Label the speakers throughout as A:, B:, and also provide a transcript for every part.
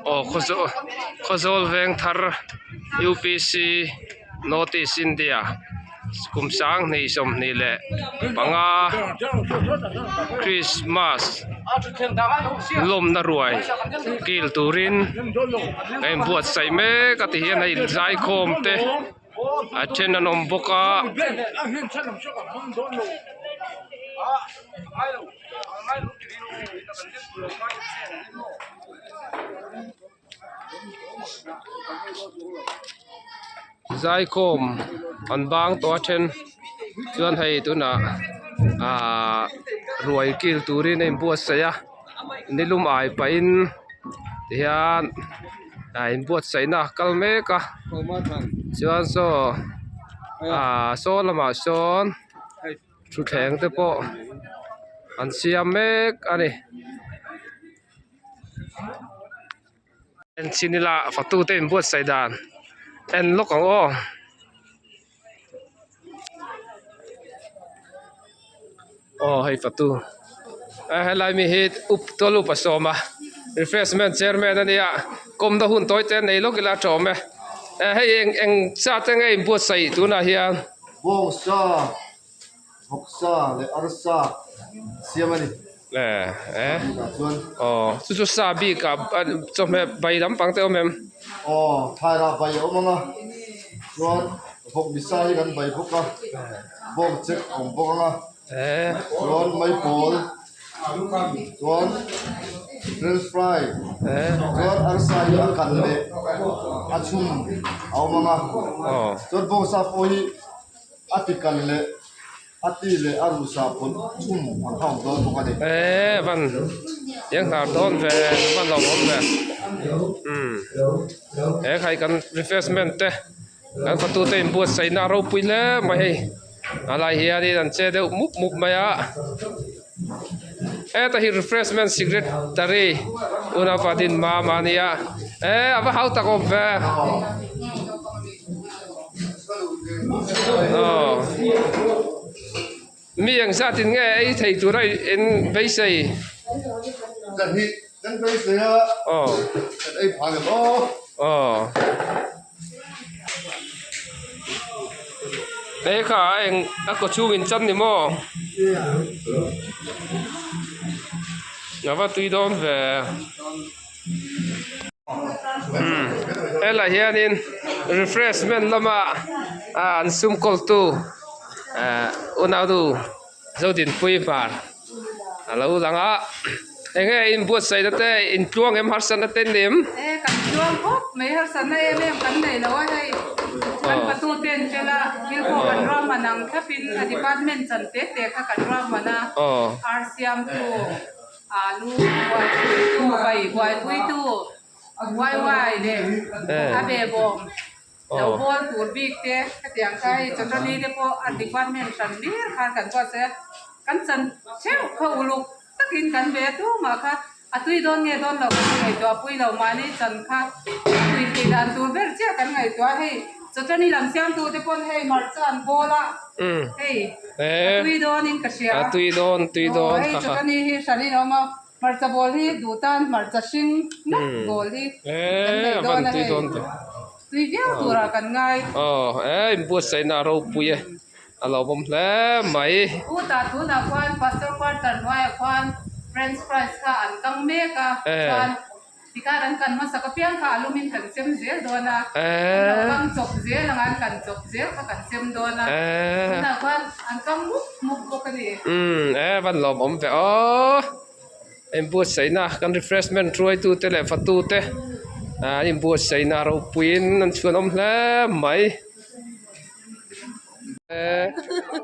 A: Aw khawzawl khawzawl veng thar U P C North East India kum sanghnih sawmhnih leh panga Christmas lawmna ruai kil turin a inbuatsaih mek a ti hian a inzaikhawm te a then an awm bawk a. Zaikhawm an bang tawh a then chuan hei tunah ahh ruai kil turin a inbuatsaih a nilum ai pahin tihian a inbuatsaihna a kal mek a chuan saw ahh saw lamah sawn. Thutthleng te pawh an siam mek a ni. En chhin ila fatu te inbuatsaih dan en lawk ang aw. Aw hei fatu a helai mi hi up tual up a sawm a refreshment chairman a nia kawmna hun tawi te nei lawk ila a tawm e hei eng eng zat enge inbuatsaih tunah hian.
B: Bawngsa, vawksa leh arsa siam a ni.
A: Le e aw chu chu sa bik ah chawhmeh bai lampang te awm em?
B: Aw thairah bai a awm ang a chuan vawk misa hi kan bai bawk a bawng chek a awm bawk ang a chuan maipawl chuan french fry chuan arsa hi a kan leh a chhum a awm ang a chuan bawngsa pawh hi a ti kan leh a ti leh a ruhsa pawlh chhum ang kha a awm dawn bawk a ni.
A: Eee van eng hnar dawn ve van lo awm ve umm he khai kan refreshment te kan fatute inbuatsaihna a ropui hle mai hei. A lai hianin an che deuh mup mup mai a heta hi refreshment secretary unaupa din mam a nia eh a va hau tak awm ve aw mi eng zat in nge ei thei tura in beisei aw aw. He kha a eng a kaw chhung in chan ni maw a va tui dawn ve umm helai hianin refreshment lama ah an sum kawl tu ah unau Zodinpuii hmar a lo lang a eng nge in buatsaihna te in tluang em harsatna te ni em?
C: E kan tluang khawp mai harsatna em em kan nei lo a hei kan patu te an fel a thil pawh kan ruahman ang thlap in a department chan te te kha kan ruahman a ar siam tu alu buaipui tu bai buaipui tu waiwai leh a behbawm. Lo bawl tur bik te hetiang kha hei chawhṭani te pawh a department hran hlir khan kan buatsaih a, kan chan theuh kha uluk takin kan ve a tumah kha a tui dawn nge dawn lo kan ngaihtuah pui lo mahni chan kha a tui theih dan tur ber chiah kan ngaihtuah a hei chawhṭani lam siamtu te pawn hei hmarcha an bawl a hei a tui dawnin ka hria
A: a tui dawn tui dawn
C: hei chawhṭani hi hranin a awm a hmarcha bawl hi duh tan hmarcha hring nak bawl hi kan nei dawn a hei. Tui viau turah kan ngai.
A: Aw e inbuatsaihna a ropui e a lo awm hle mai.
C: Utah tunah khuan Pastor Quarter hnuaiah khuan French fries kha an kang mek a chuan tikhan an kan hmasak apiang kha a lumin kan sem zel dawn a an lo kang chawp zel ang a an kan chawp zel kha kan sem dawn a tunah khuan an kang mup mup bawk a ni.
A: Umm e van lawmawm ve aw. Inbuatsaihna kan refreshment hruaitute leh fatute an inbuatsaihna ropuiin an chhuanawm hle mai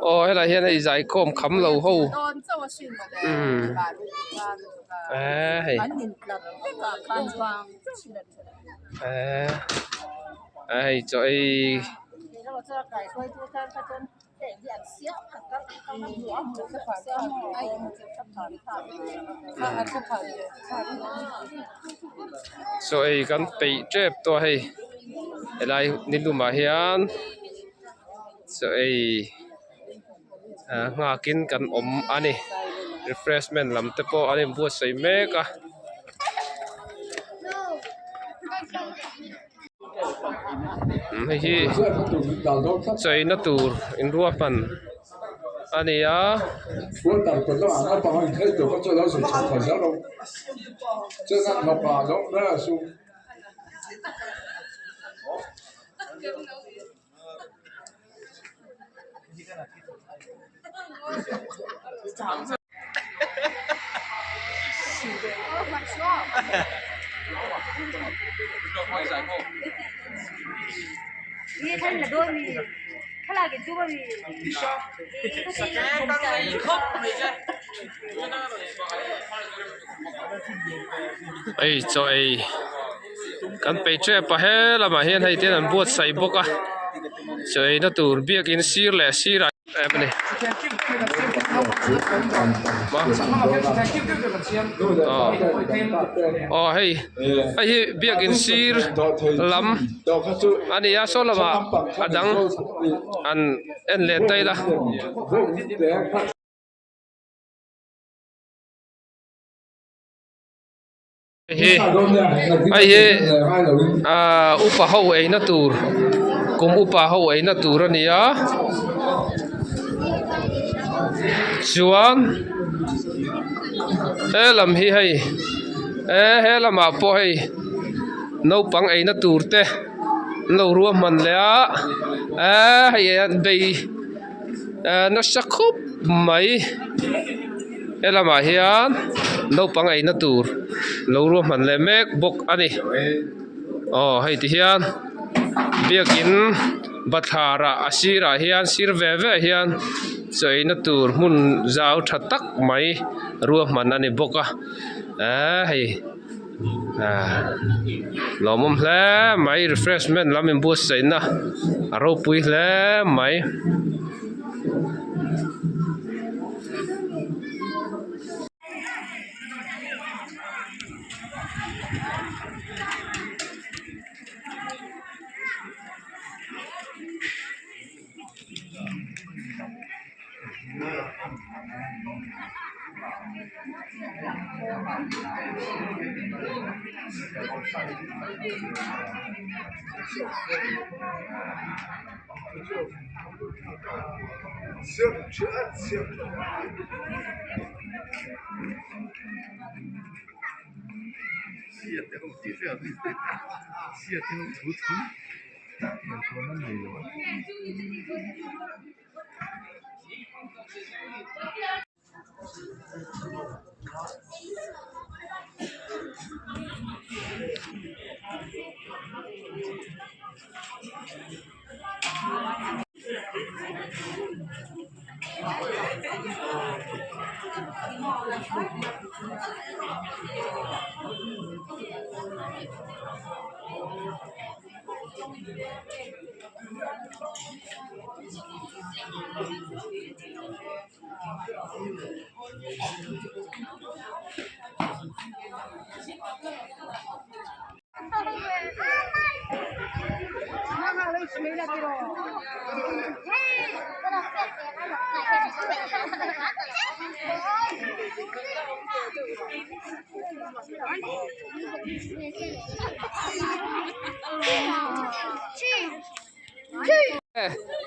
A: aw helai hian hei zaikhawm kham lo ho umm eee hei eee hei chaw ei. Chaw ei kan peih tep tawh a hei helai ni lumah hian chaw ei ah nghakin kan awm a ni. Refreshment lam te pawh an inbuatsaih mek a. Hei hi cheina tur inruahman a ni a. Hei chaw ei kan peih tep a he lamah hian hei ten an buatsaih bawk a chaw eina tur biakin sir leh sirah em a ni aw hei hei hi biakin sir lam a ni a saw lamah a dang an en leh daih la. Hei hi ahh upa ho eina tur kum upa ho eina tur a ni a chuan he lam hi hei he lamah pawh hei naupang eina tur te an lo ruahman leh a eee hei an bei nasa khawp mai. He lamah hian naupang eina tur lo ruahman leh mek bawk a ni aw hei ti hian biakin bathlar ah a sirah hian sir ve ve hian chaw eina tur hmun zau tha tak mai ruahman a ni bawk a eee hei ah lawmawm hle mai refreshment lam inbuatsaihna a ropui hle mai.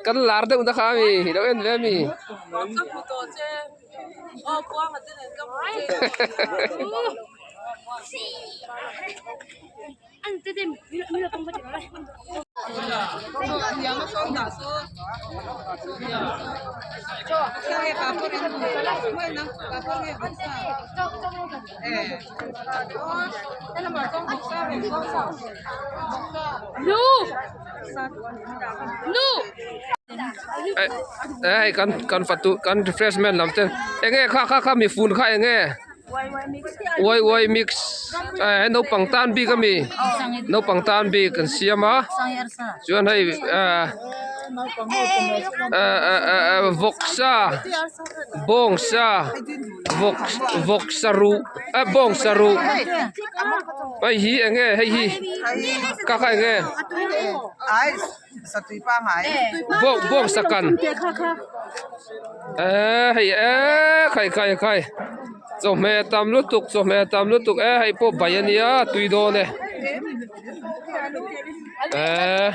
A: Kan lar deuh na kha ami i lo en ve ami. Hei kan kan fatu kan refreshment lam te eng nge kha kha kha mi fun kha eng nge uai uai mix eh naupang tan bik ami naupang tan bik an siam a chuan hei eh eh vawksa bawngsa vawk vawksa ruh eh bawngsa ruh hei hi eng nge hei hi kha kha eng nge. Bawng bawng sakan eee hei eee khai khai khai chawhmeh tam lutuk chawhmeh tam lutuk e hei pawh bai ania a tui dawn e eee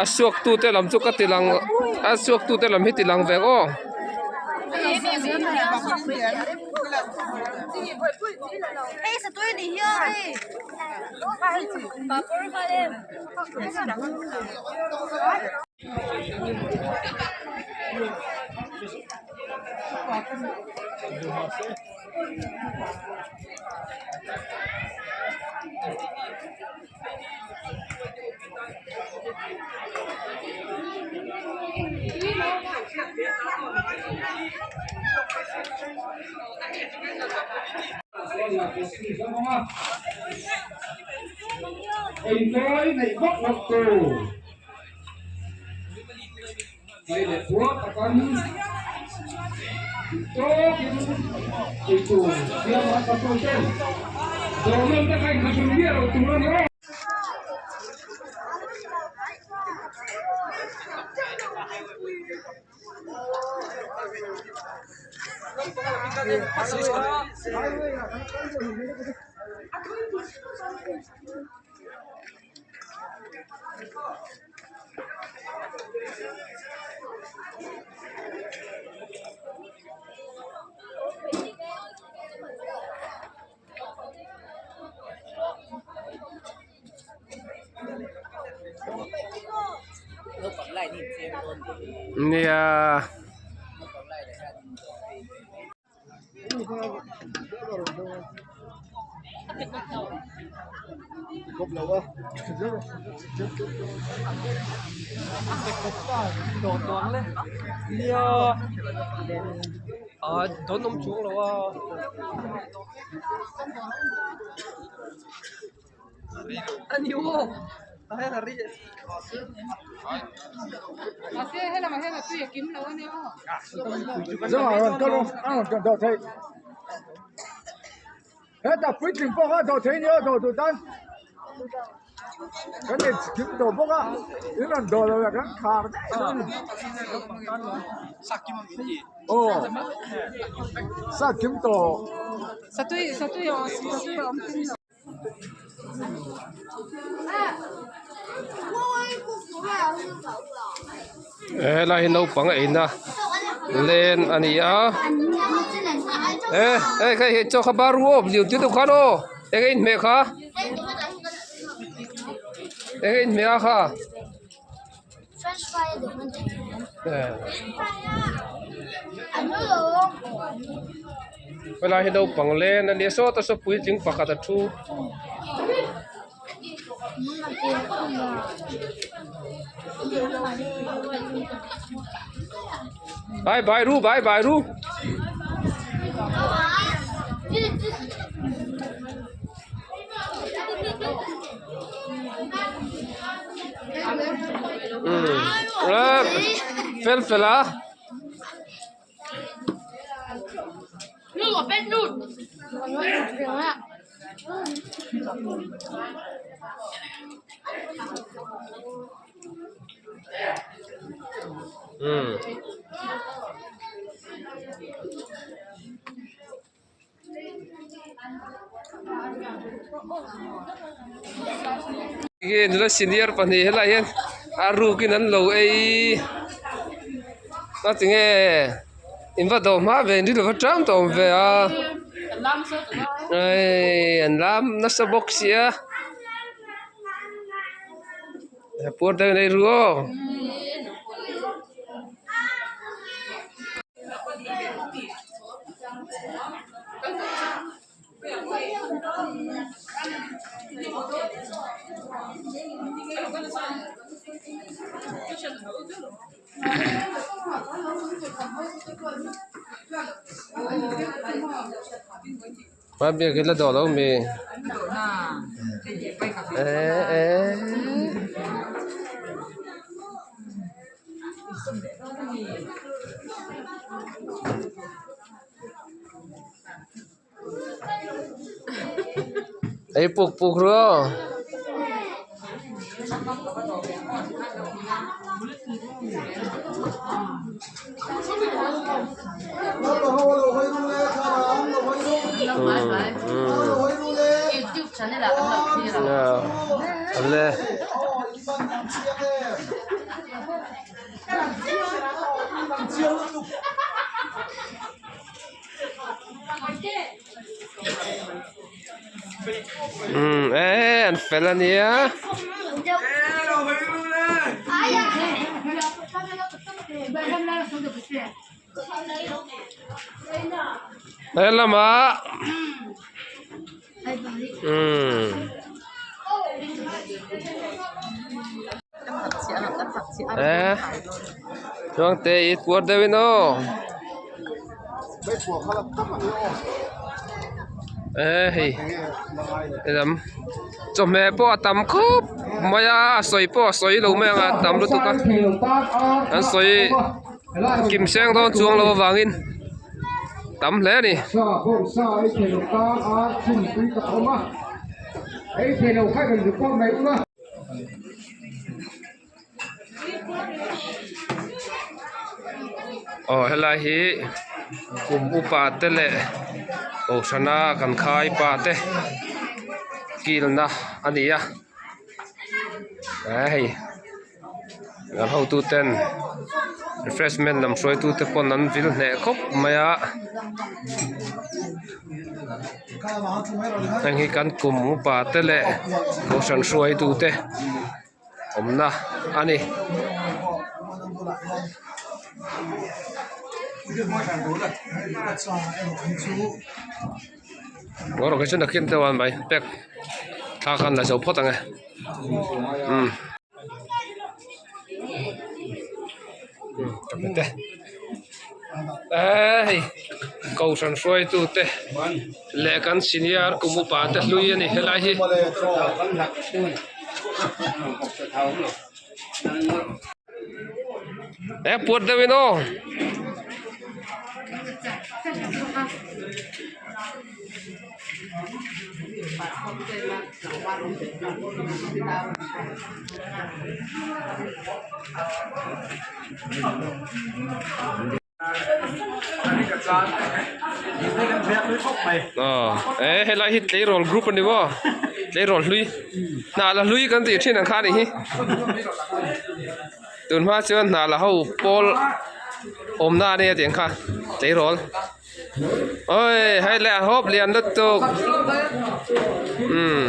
A: a suak tu te lam chu ka ti lang a suak tu te lam hi ti lang ve aw.
D: Engkawi neih vak vak tu hei leh puar takan tawkin eitur siam a pasal ten dawrnawn te kha inkhathun miah loh tur a ni aw.
A: Nia. Nia ah dawn awm chuang lo a.
D: Hetah puitling pawh kha dawh thei a ni a dawh duh tan kan in kim tawh bawk a in rawn dawh loh lah kan khar daih dawn a ni aw sat kim tawh.
A: Helai hi naupang eina len a ni a e hei hei hei chaw kha bar ru aw zirtir deuh khan aw eng a inhmeh kha eng a inhmeh a kha. Helai hi naupang len a nia sawta saw puitling pakhat a thu. Bye bye ru bye bye ru. Fel fel a. Nge nula senior pahnih helaiah hian a rukin an lo ei a tinge in va dawh hma ve in rilru va tang tawh awm ve a eii an lam nasa bawk sia puar deuh in ei ru aw. Biak hi la dawh lo mi eh eh. Ei puk puk ru aw. Awle. Umm eh an fel a nia. He lamah umm eh chuangte i puar deuhin aw eh hei helam chawhmeh pawh a tam khawp mai a a sawi pawh a sawi lo mai ang a tam lutuk a an sawi. Kim seng dawn chuang lo avangin tam hle a ni. Aw helai hi kum upa te leh kohhrana kan khai pa te kilna a ni a hei. An hotu ten refreshment lam hruaitu te pawn an vil hneh khawp mai a heng hi kan kum upa te leh kohhran hruaitu te awmna a ni. Thla khan la zo phawt ang e. Umm te hei kohhran hruaitu te leh kan senior kum upa te hlui a ni helai hi. E puat deuh in aw. Aw e helai hi tleirawl group a ni maw tleirawl hlui hnah la hlui kan tih thin ang kha a nih hi tun hma chuan hnah la ho pawl awmna a nia tih ang kha tleirawl. Oi hei le a hawp lian lutuk umm.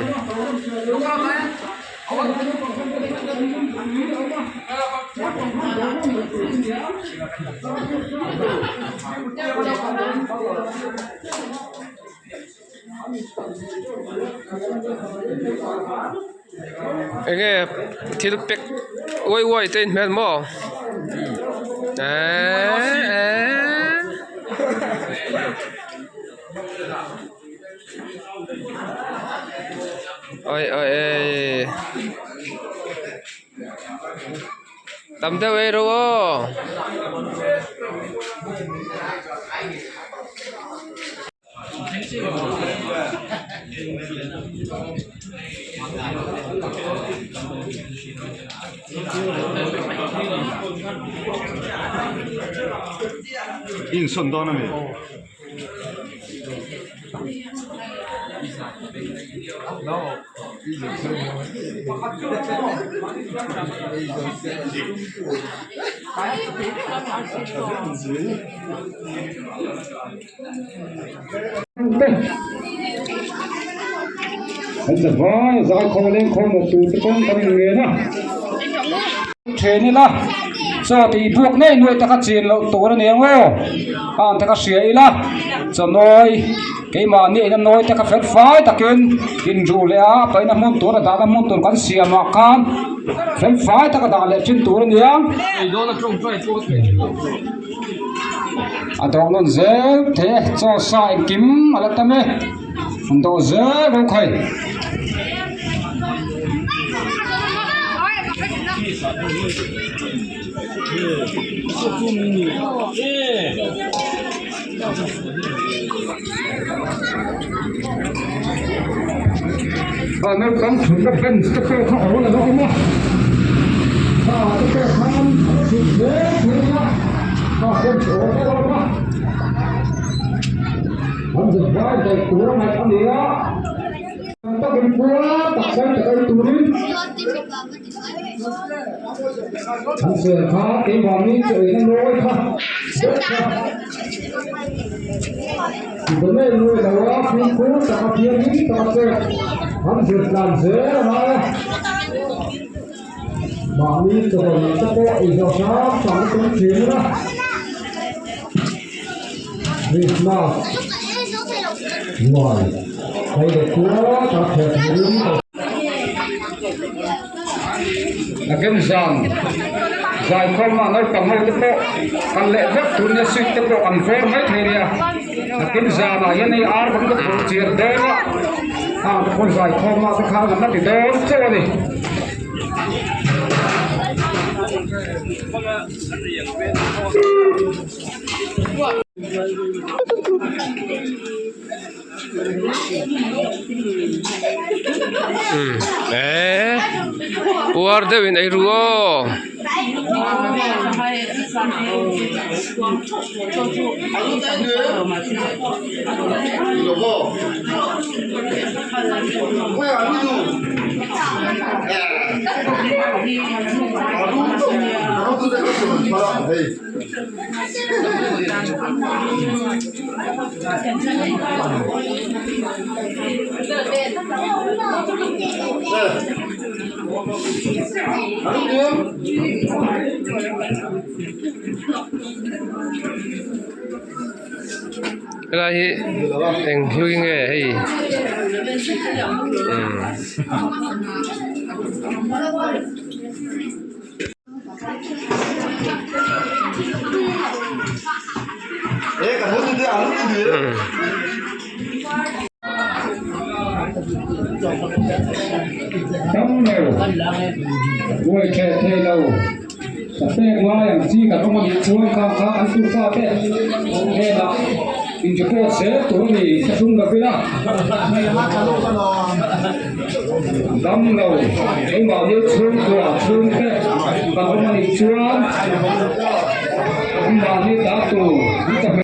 A: Enge thil pack uai uai te in hmel maw eehh eehh oi oi ei tam deuh ei rawh aw.
B: Insawn dawn a ni.
D: An zavai zai khaw leng khaw mawh tur te pawh kan inngen a. Then ila chaw tih buak ngei nuai taka chin loh tur a ni ang aw a ang taka hria ila chawnawi keimahni ina nawi te kha fel fai takin inruh leh a paihna hmun tur a dahna hmun tur kan siamah khan fel fai taka dah leh thin tur a ni ang. A dawh nawn zel thei e chaw sa engkim a la tam e an dawh zel rawh khai. A naupang thutna bench te pawh kha awl a la awm a kha te pawh khan thut hle thei ila kha bench awl a awm a an zirlai daih tur a ngaih a ni a. takin puar tak sawi tak ei turin an ser kha keimahni chaw eina lawi kha vek kha donate lawi lo a fimkhur taka thianghlim taka chet an zir tlan zel a ngai a. Mahni chawhmeh te pawh ei zawh hram hram a tum thin ila Christmas ruai hei leh kual tak theh turin ka Nakin zan zaikhawm ah naupang ho te pawh kan leh vek tur nia seat te pawh kan vawr mai thei nia nakin zan ah hian hei ar kan ka phurh chiar dawn a hang te pawn zaikhawm ah te khan an la ti dawn chauh a ni.
A: Eee puar deuhin ei ru aw. Helai hi eng hlui nge hei umm.
D: Dam lo, buai theh thei lo, ka pek ngai ang chi kan awm a nih chuan khang kha an tu fate hnenah in report zel tur a ni ka tum lo ila. Dam lo, keimahni chhungkua chhungte kan awm a nih chuan anmahni ta tur an ka.